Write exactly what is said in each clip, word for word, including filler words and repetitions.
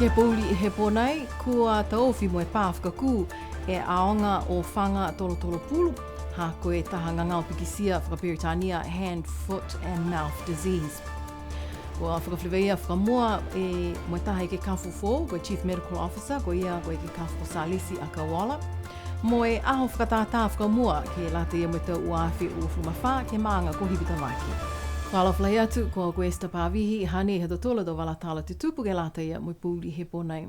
Ke pouli he pō nei, kua taofi mo e pā fakakū e aoga o faga tolotolo pulu, ha ko e taha gagao pikitia fakaperitania hand, foot and mouth disease. Kua fakafeleveia fakamua e mo e taha ekekafo foou, ko e Chief Medical Officer, ko ia ko e ekekafo ko Salesi Akauola. Mo e aho fakatātā fakamua, ke lata ia mo e tau ua afe uafulu ma fā, ke he maaga ko Hikutavake. Fakaalofa lahi atu, ko au ko Esther Pavihi, hanei ha tautolu a tau vala tala tutupu ke lata ia mo e pouli he pō nei.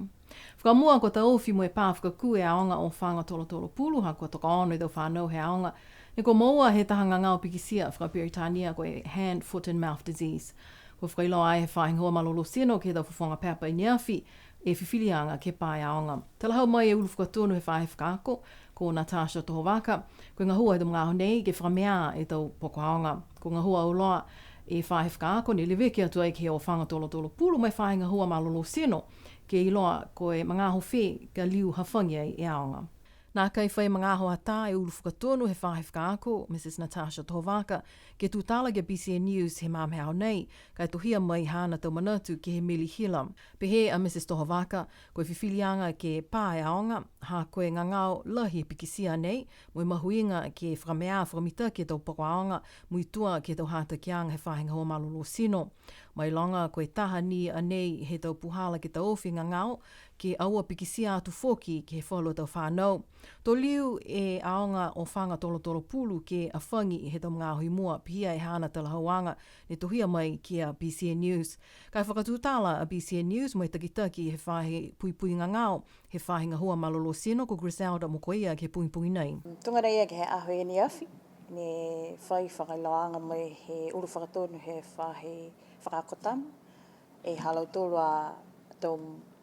Fakamua kua taofi mo e pā fakakū e aoga o faga tolotolo pulu, ha kua tokoono e tau fānau he aoga, ne kua moua he taha gagao pikitia fakaperitania ko e hand, foot and mouth disease. Kua fakailoa ai he faahi gahua malolō tino ke he tau fofoga pepa i ne afi, e fifiliaga ke pā e aoga. Talahau mai e ulu fakatonu he faahi fakaako, ko Natasha Tohovaka, ko e gahua he tau magaaho nei ke fakamea e tau poko aoga. Kua gahua auloa e faahi fakaako ne leveki atu ai ke he ofaga tolotolo pulu mo e faahi gahua malolō tino, ke iloa ko e magaaho fē ka liu hafagi ai e aoga. Nākai fai magaaho atā e ulu fakatonu he faahi fakaako, Mrs Natasha Tohovaka, ke tutala ki a B C N News he magaaho nei, ka e tohia mai haana tau manatu ke he meli hila. Pehē a Mrs Tohovaka, ko e fifiliaga ke pā e aoga, ha ko e gagao lahi e pikitia nei, mo e mahuiga ke fakamea fakamitaki e tau poko aoga, muitua ke he tau hatakiaga he faahi gahua malolō tino. Mailoga ko e taha ni a nei he tau puhala ke taofi e gagao, ke aua pikitia atu foki ke he falu a tau fānau. To liu e aoga o faga tolotolo pulu ke hafagi he tau magaaho i mua, pihia e haana talahauaga ne tohia mai ki a B C N News. Ka e fakatutala a B C N News mo e takitaki he faahi puipui gagao he faahi gahua malolō tino ko Griselda Mokoia ke he pogipogi nei. Tuga nei ia ke he aho i ne afi, ne fai fakailoaaga mai he ulu fakatonu he faahi fakaako tama, e ha lautolu a tau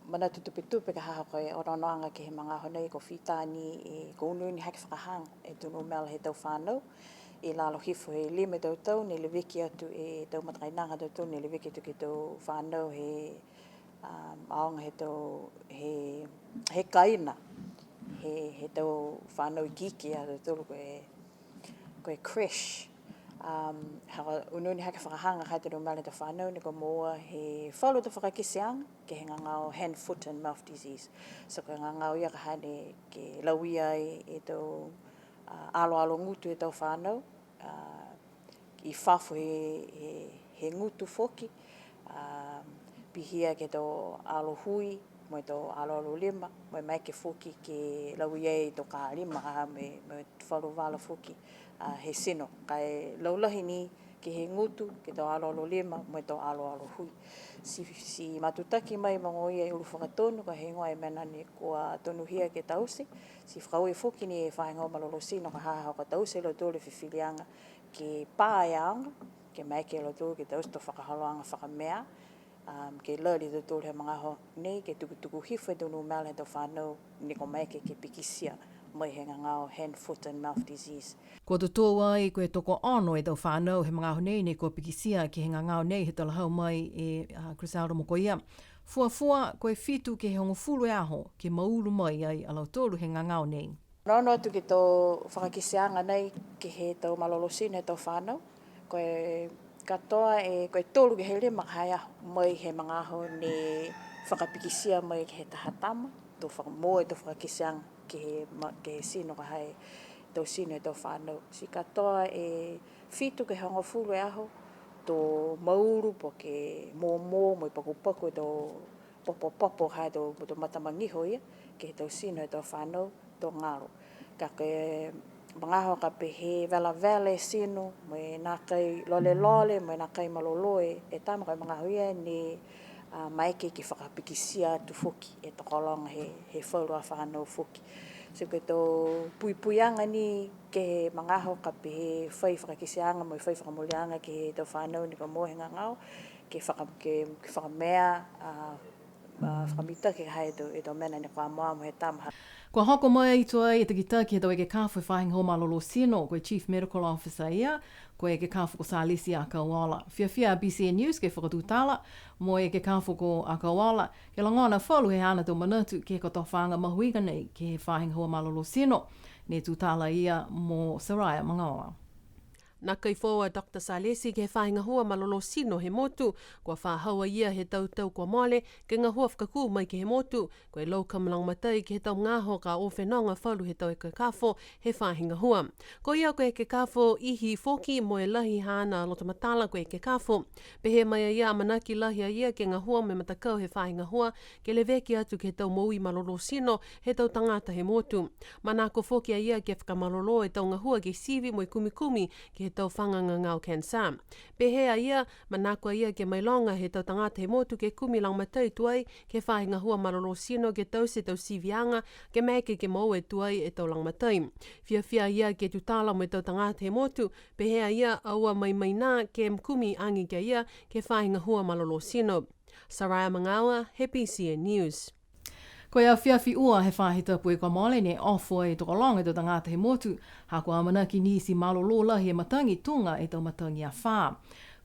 manatu tupetupe ka ha ko e onoonoaga ke he magaaho nei, ko e fita ni e, ko e unuunu hake fakahaga e tau numela he tau fānau, i lalo hifo he lima e tau tau ne leveki atu e tau matakainaga ha tautolu ne leveki atu ke he tau fānau he, um, aoga he tau, he, he kaina, he, he tau fānau ikiiki ha tautolu ko e, ko e creche. Um, ha ko e unuunu hake fakahaga ha e tau numela he tau fānau ne kua moua he falu a tau fakakiteaga ke he gagao hand, foot and mouth disease. So ko e gagao ia ka hane ke lauia ai e tau, a, aloalo gutu he tau fānau, a, i fafo he, he, he gutu foki, a, pihia ke he tau alo hui, mo e tau aloalo lima, mo e maeke foki ke lauia e tau kā lima, a, mo e, mo e falu vala foki, a, he tino. Ka e laulahi ni ke he gutu, ke he tau aloalo lima, mo e tau aloalo hui. Ti, ti matutaki mai mogoia e ulu fakatonu, ka e heigoa e mena ne kua tonuhia ke taute, ti fakaaue foki ni e faahi gahua malolō tino ka ha ha kua taute e lautolu e fifiliaga ke pā e aoga, ke maeke a lautolu ke taute e tau fakaholoaga fakamea, um, ke lali a tautolu he magaaho nei, ke tukutuku hifo e tau numela he tau fānau ne kua maeke ke pikitia mai he gagao hand, foot and mouth disease. Kua totou ai ko e tokoono e tau fānau he magaaho nei ne kua pikitia ke he gagao nei he talahau mai e, a, Griselda Mokoia. Fuafua ko e fitu ke he hogofulu e aho ke maulu mai ai a lautolu he gagao nei. Onoono atu ke he tau fakakiteaga nei ke he tau malolō tino he tau fānau, ko e katoa e, ko e tolu ke he lima ka ha ia mai he magaaho ne fakapikitia mai ke he taha tama, to fakamoua e tau fakakiteaga ke he ma-, ke he tino ka ha e tau tino he tau fānau. Ti katoa e fitu ke he hogofulu e aho, to maulu po ke mōmō mo e pakupaku e tau popopopo ha e tau, tau mata magiho ia, ke he tau tino he tau fānau, to galo. Ka ko e magaaho ka pehē velavela e tino, mo e nākai lolelole, mo e nākai malolō e, e tama, ko e magaaho ia ne, a, maeke ke fakapikitia atu foki e tokologa he, he falu a fānau foki. So ko e tau puipuiaga ni ke he magaaho ka pehē fai fakakiteaga mo e fai fakamooliaga ke he tau fānau ne kua moua he gagao, ke faka-, ke, ke fakamea, a, a, fakamitaki ha e tau, e tau mena ne kua amoamo he tama. Kua hoko mai tuai e takitaki he tau ekekafo he faahi gahua malolō tino, ko e Chief Medical Officer ia, ko e ekekafo ko Salesi Akauola. Fiafia a B C N News ke fakatutala mo e ekekafo ko Akauola, ke logona falu he haana tau manatu ke he kotofaaga mahuiga nei ke he faahi gahua malolō tino, ne tutala ia mo Soraya Magaoa. Nākai foou a Doctor Salesi ke he faahi gahua malolō tino he motu, kua fa hau a ia he tau tau kua mole, ke gahua fakakū mai ke he motu, ko e locum lagomatai ke he tau magaaho ka o fenoga falu he tau ekekafo he faahi gahua. Ko ia ko e ekekafo ihi foki mo e lahi haana loto matala ko e ekekafo. Pehē mai a ia amanaki lahi a ia ke gahua mo e matakau he faahi gahua, ke leveki atu ke he tau moui malolō tino he tau tagata he motu. Manako foki a ia ke fakamalolō e tau gahua ke sivi mo e kumikumi ke he tau faga gagao cancer. Pehē a ia, manako a ia ke mailoga he tau tagata he motu ke kumi lagomatai tuai ke he faahi gahua malolō tino ke taute e tau siviaga, ke maeke ke moua tuai e tau lagomatai. Fiafia a ia ke tutala mo e tau tagata he motu, pehē a ia aua maimaina ke kumi age ki a ia ke he faahi gahua malolō tino. Saraia Magaoa, he B C N News. Ko e afiafi Ua he faahi tapu kua mole ne ofo e tokologa e tau tagata he motu, ha kua amanaki nisi malolō lahi e matagi tuga e tau matagi afā.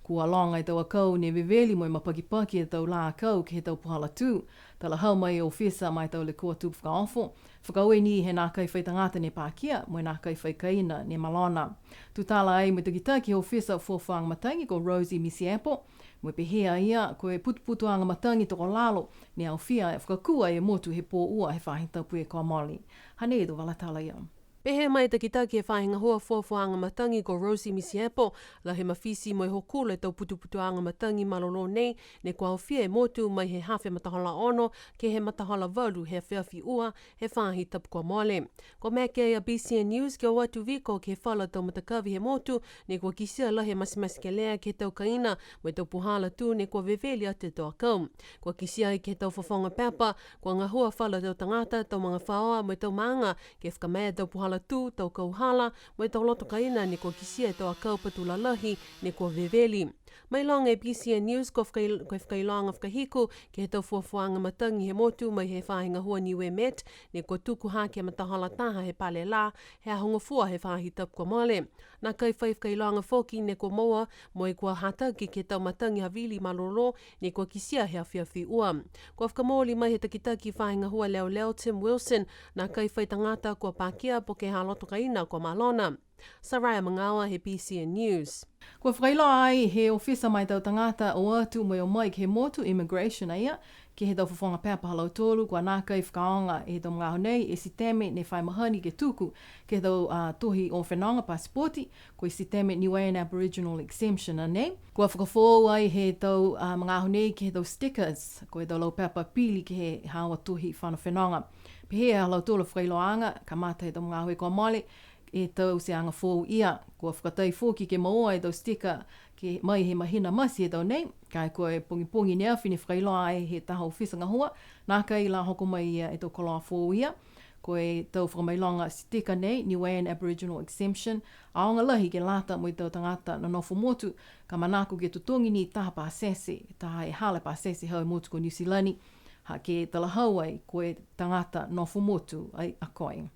Kua loga e tau akau ne veveli mo e mapakipaki e tau lā akau ke he tau puhala tū. Talahau mai e ofisa ma e tau lekua tupu fakaofo, fakaaue ni he nākai fai tagata ne pakia, mo e nākai fai kaina ne malona. Tutala ai mo e takitaki he ofisa fuafuaaga matagi ko Rosie Misiepo, mo e pehē a ia, ko e putuputuaga matagi tokolalo, ne aofia e fakakū ai e motu he pō Ua he faahi tapu kua mole. Hanei e tau vala tala ia. Pehē mai e takitaki he faahi gahua fuafuaaga matagi ko Rosie Misiepo, lahi e mafiti mo e hokulo e tau putuputuaga matagi malolō nei, ne kua aofia e motu mai he hafa e matahola ono, ke he matahola valu he afiafi Ua, he faahi tapu kua mole. Kua maeke a B C N News ke o atu viko ke he falu tau matakavi he motu, ne kua kitia lahi e matematekelea ke he tau kaina, mo e tau puhala tū ne kua veveli atu e tau akau. Kua kitia ai ke he tau fofoga pepa, kua gahua falu tau tagata, tau magafaoa, mo e tau maaga, ke fakamaea e tau puhala tū, tau kauhala, mo e tau loto kaina ne kua kitia e tau akau patu lalahi, ne kua veveli. Mailoga e B C N News, kua fakai-, kua fakailoaga fakahiku ke he tau fuafuaaga matagi he motu mai he faahi gahua Niue Met, ne kua tuku hake e matahola taha he pale lā, he Aho Gofua he faahi tapu kua mole. Nākai fai fakailoaga foki ne kua moua, mo e kua hataki ke he tau matagi havili malolō, ne kua kitia he afiafi Ua. Kua fakamooli mai he takitaki faahi gahua leoleo Tim Wilson, nākai fai tagata kua pakia po ke ha loto kaina kua malona. Saraia Magaoa he B C N News. Kua fakailoa ai he ofisa ma e tau tagata o atu mo e o mai ke he motu, immigration a ia, ke he tau fofoga pepa ha lautolu, kua nākai fakaaoga e tau magaaho nei e siteme ne fai mahani ke tuku ke he tau, a, tohi o fenoga pasipoti, ko e siteme Niuean Aboriginal Exemption a nei. Kua fakafoou ai he tau, a, magaaho nei ke he tau stickers, ko e tau laupepa pili ke he haau a tohi fano fenoga. Pehē a lautolu a fakailoaaga, kamata he tau magaaho kua mole, e tauteaga foou ia. Kua fakatai foki ke moua e tau sticker ke mai he mahina Mati he tau nei, ka e ko e pogipogi ne afi ne fakailoa ai he taha ofisa gahua, nākai la hoko mai ia e tau koloa foou ia. Ko e tau fakamailoga sticker nei, Niuean Aboriginal Exemption, aoga lahi ke lata mo e tau tagata nonofo motu, ka manako ke totogi ni taha pasese, taha e hala pasese ha motu ko Niu Silani, ha ke talahau ai ko e tagata nofo motu ai a koe.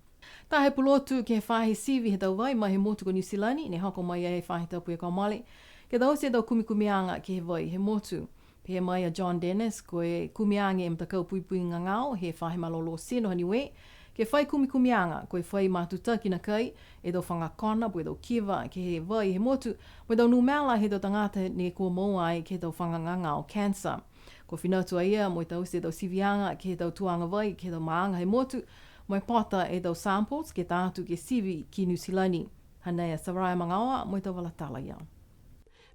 Taha e pulotu ke he faahi sivi he tau vai mai he motu ko Niu Silani, ne hoko mai ai he faahi tapu kua mole, ke taute e tau kumikumiaga ke he vai he motu. Pehē mai a John Dennis, ko e kumi age e matakau puipui gagao he faahi malolō tino ha Niue, ke fai kumikumiaga, ko e fai matutaki nakai e tau faga kona, po e tau kiva, ke he vai he motu, mo e tau numela he tau tagata ne kua moua ai ke he tau faga gagao cancer. Kua finatu a ia mo e taute e tau siviaga ke he tau tuaga vai, ke he tau maaga he motu, mo e pota e tau samples ke ta atu ke sivi ki Niu Silani. Hanei a Saraia Magaoa mo e tau vala tala ia.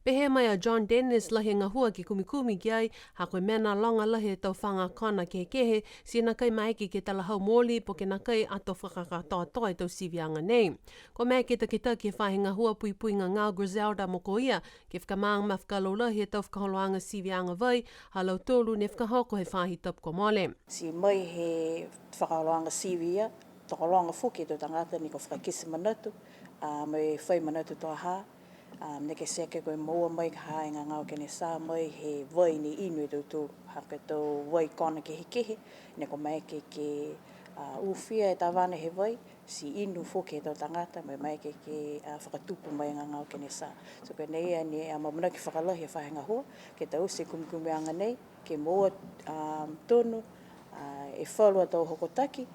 Pehē mai a John Dennis, lahi e gahua ke kumikumi ki ai, ha ko e mena loga lahi e tau faga kona kehekehe, ti nakai maeke ke talahau mooli, po ke nakai ato fakakatoatoa e tau siviaga nei. Kua maeke e takitaki he faahi gahua puipui gagao Griselda Mokoia, ke fakamaaga ma fakalaulahi e tau fakaholoaga siviaga vai, ha lautolu ne fakahoko he faahi tapu kua mole. Ti mai he fakaholoaga sivi ia, tokologa foki e tau tagata ne kua fakakite manatu, a, mo e fai manatu to ha, a, neke seke ko e moua mai ka ha e gagao cancer mai he vai ne inu e tautolu, ha ko e tau vai kona kehekehe, ne kua maeke ke, a, ufia e tavana he vai, ti inu foki he tau tagata, mo e maeke ke, a, fakatupu mai e gagao cancer. So ko e nei a ne, a, amaamanaki fakalahi e faahi gahua, ke taute e kumikumiaga nei, ke moua, a, tonu, a, e falu a tau hokotaki,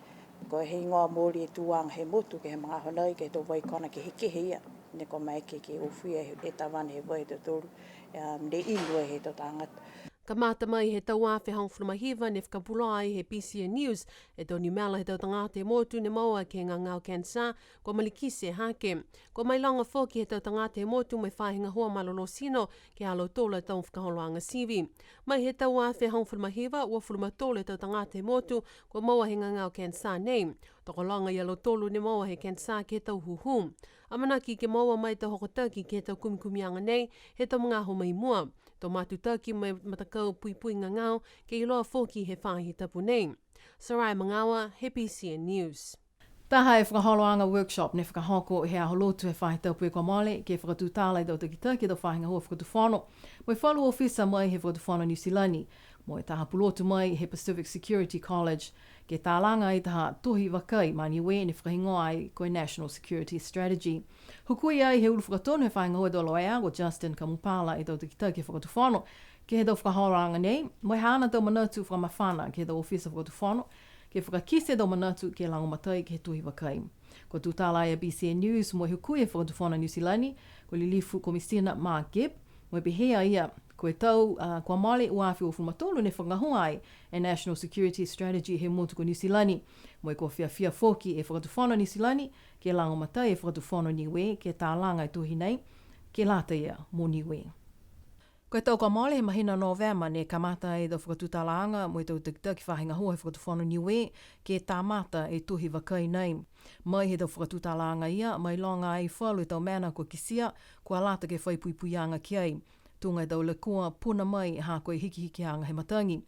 ko e heigoa mooli e tuaga he motu, ke he magaaho nei, ke he tau vai kona kehekehe ia. Ne kua maeke ke, ke ofia e, e tavana he vahā he tautolu, um, ne inu ai he tau tagata. Kamata mai he tau afe hogofulu ma hiva ne fakapuloa ai he B C N News e tau numela he tau tagata he motu ne moua ke he gagao cancer, kua malikiti e hake. Kua mailoga foki he tau tagata he motu mo e faahi gahua malolō tino ke he ha lautolu a tau fakaholoaga sivi. Mai he tau afe hogofulu ma hiva, uafulu ma tolu e tau tagata he motu kua moua he gagao cancer nei. Tokologa ia lautolu ne moua he cancer ke he tau hūhū. Amanaki ke moua mai tau hokotaki ke he tau kumikumiaga nei he tau magaaho mai mua. To matutaki mo e matakau puipui gagao ke iloa foki he faahi tapu nei. Sarai Magaoa, he B C N News. Taha e fakaholoaga workshop ne fakahoko he aho Lotu he faahi tapu kua mole, ke fakatutala e tau takitaki he tau faahi gahua fakatufono mo e falu ofisa mai he fakatufono Niu Silani, mo e taha pulotu mai he Pacific Security College, ke talaga ai taha tohi vakai ma Niue ne fakahigoa ai ko e National Security Strategy. Hukui ai he ulu fakatonu he faahi gahua he tau loea, ko Justin Kamupala, e tau takitaki he fakatufono ke he tau fakaholoaga nei, mo e haana tau manatu fakamafana ke he tau ofisa fakatufono, ke fakakite e tau manatu ke lagomatai ke he tohi vakai. Kua tutala ai a B C N News mo e hukui he fakatufono Niu Silani, ko e Lilifu Komisina Mark Gibb, mo e pehē a ia, ko e tau, a, kua mole ua afe uafulu ma tolu ne fakagahua ai e National Security Strategy he motu ko Niu Silani, mo e kua fiafia foki e fakatufono Niu Silani ke lagomatai e fakatufono Niue ke talaga e tohi nei, ke lata ia mo Niue. Ko e tau kua mole he mahina Novema ne kamata e tau fakatutalaaga mo e tau takitaki faahi gahua he fakatufono Niue ke kamata e tohi vakai nei. Mai he tau fakatutalaaga ia, mailoga ai falu e tau mena kua kitia, kua lata ke fai puipuiaga ki ai. Tuga e tau lekua puna mai ha ko e hikihikiaga he matagi.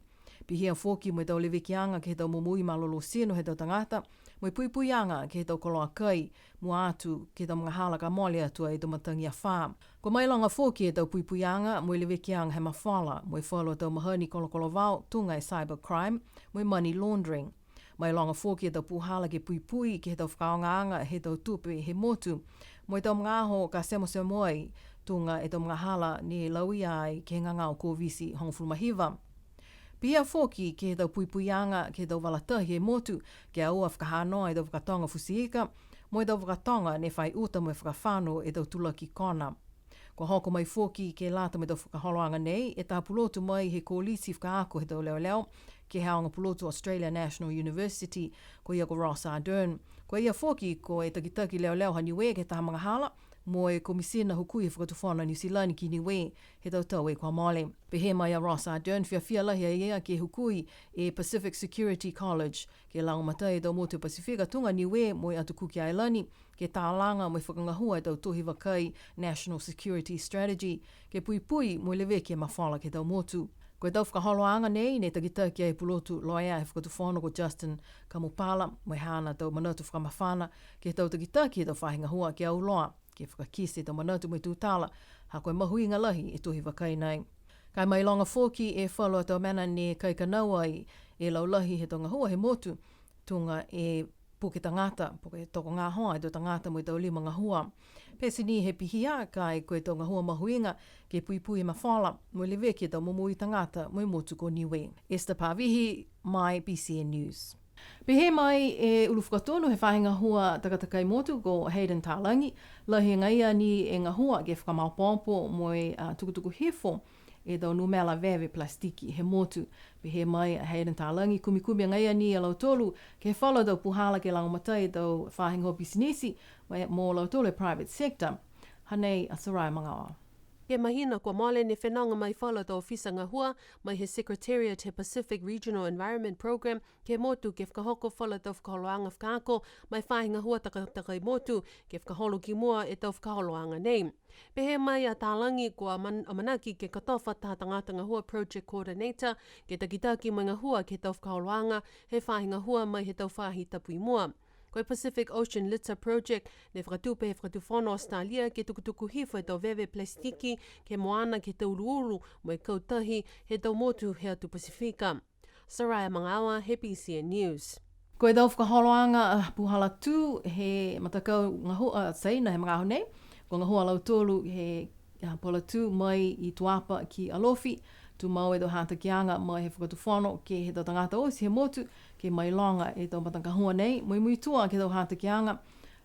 Pihia foki mo e tau levekiaga ke he tau momoui malolō tino he tau tagata, mo e puipuiaga ke he tau koloa kai, mua atu ke he tau magahala ka mole atu ai e tau matagi afā. Kua mailoga foki e tau puipuiaga mo e levekiaga he mafola, mo e falu a tau mahani kolokolovao, tuga e cyber crime, mo e money laundering. Mailoga foki e tau puhala ke puipui ke he tau fakaaogaaga he tau tupe he motu, mo e tau magaaho ka semosemo ai, tuga e tau magahala ne lauia ai ke he gagao Koviti hogofulu ma hiva. Pihia foki ke he tau puipuiaga ke he tau vala tahi he motu, ke aua fakahanoa e tau fakatoga futi ika, mo e tau fakatoga ne fai uta mo e fakafano e tau tulaki kona. Kua hoko mai foki ke lata mo e tau fakaholoaga nei e taha pulotu mai he kolisi fakaako he tau leoleo, ke he aoga pulotu Australia National University, ko ia ko Ross Ardern. Ko ia foki ko e takitaki leoleo ha Niue ke he taha magahala, mo e Komisina Hukui he Fakatufono Niu Silani ki Niue he tau tau kua mole. Pehē mai a Ross Ardern, fiafia lahi a ia ke hukui e Pacific Security College, ke lagomatai e tau motu Pasifika tuga Niue mo e Atu Kuki Ailani, ke talaga mo e fakagahua e tau tohi vakai National Security Strategy, ke puipui mo e leveki e mafola ke he tau motu. Ko e tau fakaholoaga nei, ne takitaki ai e pulotu loea he fakatufono ko Justin Kamupala, mo e haana tau manatu fakamafana ke he tau takitaki he tau faahi gahua ke auloa ke fakakite e tau manatu mo e tutala, ha ko e mahuiga lahi e tohi vakai nei. Ka e mailoga foki e falu a tau mena ne kaikanau ai e laulahi he tau gahua he motu, tuga e puke tagata, puke tokogahoa e tau tagata mo e tau lima gahua. Pete ni he pihia, ka e ko e tau gahua mahuiga ke puipui e mafola, mo e leveki e tau momoui tagata mo e motu ko Niue. Esther Pavihi, mai B C N News. Pehē mai e ulu fakatonu he faahi gahua takatakai motu ko Hayden Talagi, lahi agaia ni e gahua ke fakamaopoopo mo e, a, tukutuku hifo e tau numela veve palasitiki he motu. Pehē mai a Hayden Talagi, kumikumi agaia ni a lautolu ke he falu a tau puhala ke lagomatai e tau faahi gahua pisinisi mo, mo lautolu e private sector. Hanei a Soraya Magaoa. He mahina kua mole ne fenoga mai falu a tau ofisa gahua mai he Secretariat he Pacific Regional Environment Program ke he motu ke fakahoko falu a tau fakaholoaga fakaako ma e faahi gahua takatakai motu ke fakaholo ki mua e tau fakaholoaga nei. Pehē mai a Talagi kua aman-, amanaki ke kotofa taha tagata gahua project coordinator ke takitaki mo e gahua ke he tau fakaholoaga he faahi gahua mai he tau faahi tapu i mua. Ko e Pacific Ocean Litter Project ne fakatupe he Fakatufono Australia ke tukutuku hifo e tau veve palasitiki ke he moana ke he tau uluulu mo e kautahi he tau motu he atu Pasifika. Soraya Magaoa, he B C N News. Ko e tau fakaholoaga, a, puhala tū he matakau gahua, a, Saina he magaaho nei, kua gahua a lautolu he, a, puhala tū mai i Tuapa ki Alofi, tumau e tau hatakiaga mai he fakatufono ke he tau tagata oti he motu, ke mailoga e tau matagahua nei, mo e muitua ke he tau hatakiaga,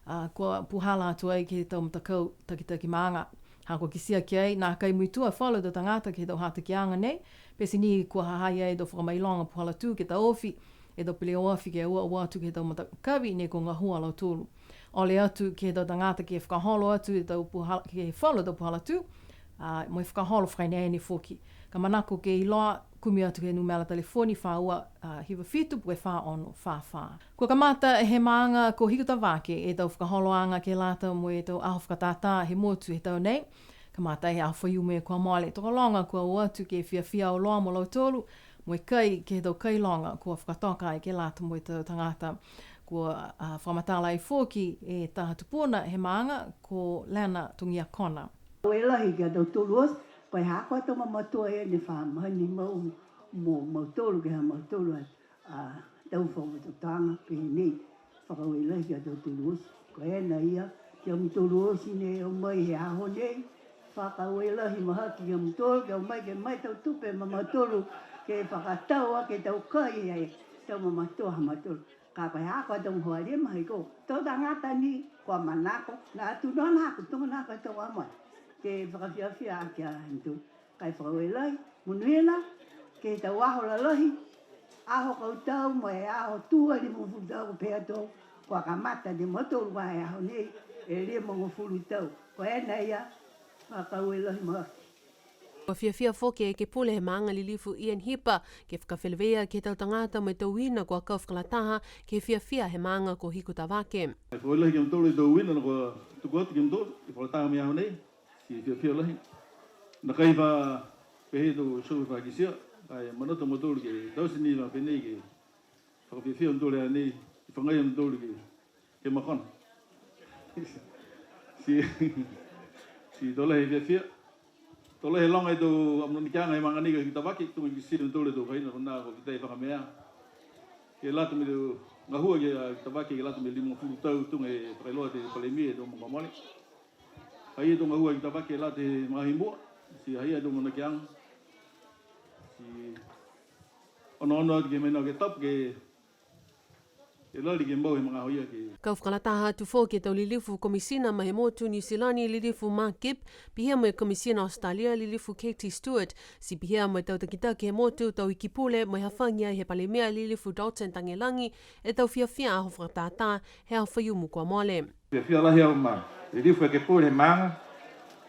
a, kua puhala atu ai ke he tau matakau takitaki maaga. Ha kua kitia ki ai, nākai muitua falu tau tagata ke he tau hatakiaga nei, pete ni kua ha ha i ai e tau fakamailoga puhala tū ke taofi e tau peleoafi ke ua ua atu ke he tau matakavi ne kua gahua a lautolu. Ole atu ke he tau tagata ke fakaholo atu e tau puhala, ke he falu tau puhala tū, a, mo e fakaholo fakaeneene foki. Ka manako ke iloa, kumi atu ke he numela telefoni fā ua, a, hiva fitu po ke fā ono fā fā. Kua kamata he maaga ko Hikutavake e tau fakaholoaga ke lata mo e tau aho fakatātā he motu he tau nei. Kamata he aho Faiumu kua mole. Tokologa kua o atu ke fiafia auloa mo lautolu, mo e kai ke he tau kai loga kua fakatoka ai ke lata mo e tau tagata. Kua, a, fakamatala ai foki e taha tupuna he maaga ko Lena Togiakona. Fakaaue lahi ki a tautolu oti, ko e ha ko e tau mamatua ia ne fa mahani mau mo mautolu ke he ha mautolu a, a, tau fakafototaga pehē nei. Fakaaue lahi ki a tautolu oti. Ko e na ia, ki a mutolu oti ne o mai he aho nei. Fakaaue lahi mahaki ki a mutolu, ke o mai ke mai tau tupe ma mautolu, ke fakatau aki e tau kai e tau mamatua ha mautolu. Ka ko e ha ko e tau hoarima he ko e tau tagata ni, kua manako, na atu noa na ko e tau manako e tau a mai. Ke fakafiafia aki a mautolu. Ka e fakaaue lahi, monuina, ke he tau aho lalahi, aho kautau mo e aho tū a limagofulu tau ko e pehē atu, kua kamata ne mautolu ko e aho nei, e limagofulu tau. Ko e na ia, fakaaue lahi mahaki. Kua fiafia foki e Ekepule he maaga Lilifu Ian Hipa, ke fakafeleveia ke he tau tagata mo e tau uina kua kau fakalataha, ke fiafia he maaga ko Hikutavake. Fakaaue lahi ki a mautolu e tau uina ne kua tuku atu ki a mautolu, ke fakalataha mo e aho nei. Ti fiafia lahi. Nākai fa pehē tau show fa kitia, ka e manatu a mautolu ke taute ni la pehē nei ke fakafiafia a mautolu a nei, ti fagai a mautolu ke, ke makona. Ti, ti to lahi e fiafia. To lahi e loga e tau amanaki he maaga nei ko Hikutavake, tuga e kitia e mautolu e tau kaina ko e na ko e fita e fakamea. Ke lata mo e tau gahua ke he Hikutavake, ke lata mo e limagofulu tau tuga e fakailoa he Palemia he tau magaaho kua mole. Ai e tau gahua Hikutavake lata he magaaho i mua, ti ai e tau manakoaga. Ti onoono atu ke mena ke tapu ke, ke lali ke mau he magaaho ia ke. Kau fakalataha atu foki e tau lilifu Komisina mai he motu Niu Silani, Lilifu Mark Gibb, pihia mo e Komisina Australia, Lilifu Katie Stewart, ti pihia mo e tau takitaki he motu, tau Iki Pule, mo e hafagi ai he Palemia, Lilifu Dalton Tagelagi, e tau fiafia aho fakatātā he aho Faiumu kua mole. Fiafia lahi au ma Lilifu Ekepule he maaga,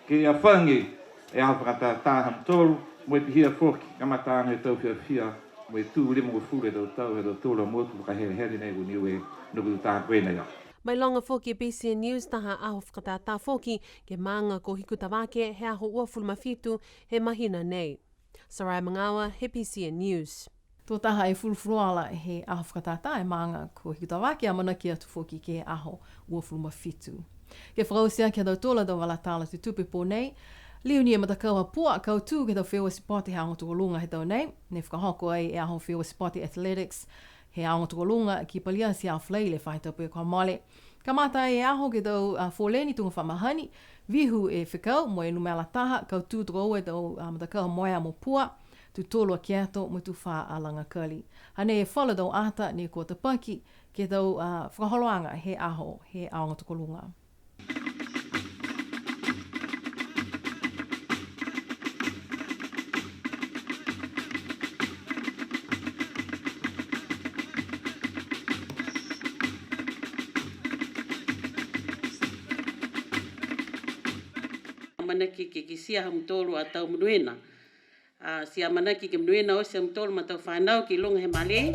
ke hafagi e aho fakatātā ha mautolu, mo e pihia foki, kamataaga e tau fiafia, mo e tū limagofulu e tau tau, he tau tolu a motu fakahelehele nei ko Niue, Nukutu Taha ko e na ia. Mailoga foki e BCN News taha aho fakatātā foki, ke he maaga ko Hikutavake, he aho uafulu ma fitu, he mahina nei. Sarai Magaoa, he BCN News. Tō taha e fulufuluola he aho fakatātā he maaga ko Hikutavake, amanaki atu foki ke he aho uafulu ma fitu. Ke fakaoti aki ha tautolu a tau vala tala tutupu he pō nei, liu ni e matakau ha Pua, kautū ke he tau feua sipote he aoga tokoluga he tau nei, ne fakahoko ai e aho feua sipote athletics he aoga tokoluga ki Paliati he aho Falaile he faahi tapu kua mole. Kamata e aho ke he tau, a, foleni tuga fa mahani, vihu e fekau mo e numela taha, kautū tokoua e tau, a, matakau ha Moea mo Pua, tū tolu a Keto, mo e tū fā a Lagakali. Hanei e falu tau ata ne kua tapaki ke he tau, a, fakaholoaga he aho, he aoga tokoluga. Amanaki ke kitia ha mutolu a tau monuina. A, ti amanaki ke monuina oti a mutolu ma tau fanau ki luga he malē.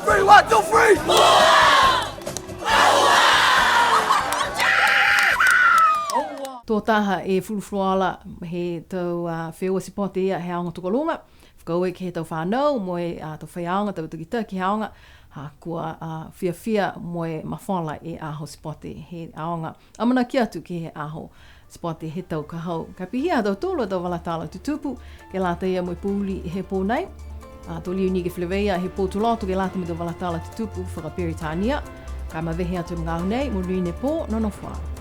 Three, one, two, three! Tō taha e fulufuluola he tau, a, feua sipote ia he aoga tokoluga. Fakaaue ke he tau fānau mo e, a, tau faiaoga, tau takitaki he aoga, a, kua, a, fiafia mo e mafola e aho sipote he aoga. Amanaki atu ke he aho sipote he tau ka hau. Ka pihia ha tautolu a tau vala tala tutupu, ke lata ia mo e pouli he pō nei. A, to liu ni ke feleveia he pō Tuloto ke lata mo e tau vala tala tutupu fakaperitania. Ka e mavehe atu e magaaho nei, monuina e pō, nonofo ā.